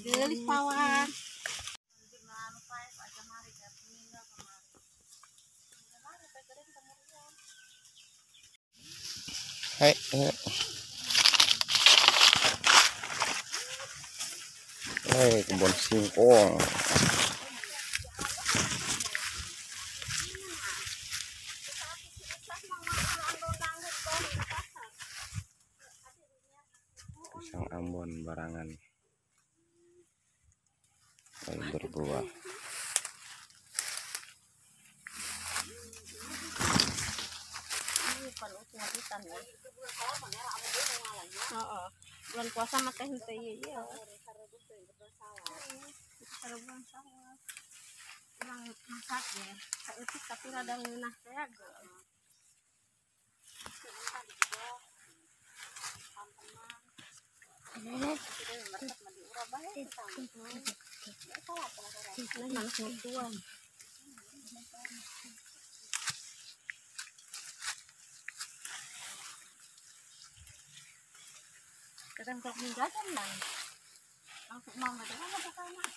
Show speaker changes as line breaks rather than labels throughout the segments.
Gelis pawan.
Hai. Hai, kebun singkong. Pisang Ambon barangan. Berbuah.
Bulan puasa mah teh henteu ieu ieu. Urang masak ya. Saeutik tapi rada ngeunah teh ge.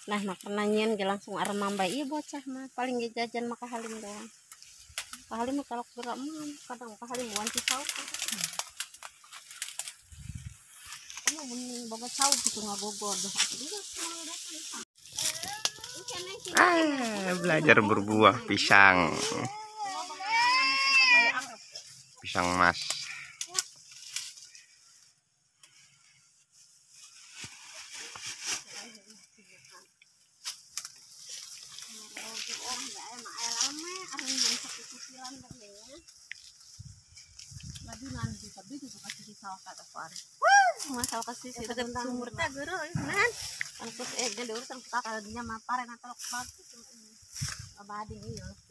Nah, makanannya ge langsung aremam bae ieu bocah mah paling ge jajan mah ka Halim doang. Ka Halim mah kalau gerak mah kadang ka Halim wanci sauk. Mun boga sauk gitu ngagogor.
Ah, belajar berbuah pisang. Pisang mas.
Masal kasih sih sumur teh geureuh nan. Angkus gede urusan kita kalau dinya mah pare na telok bagus. Abading ieu.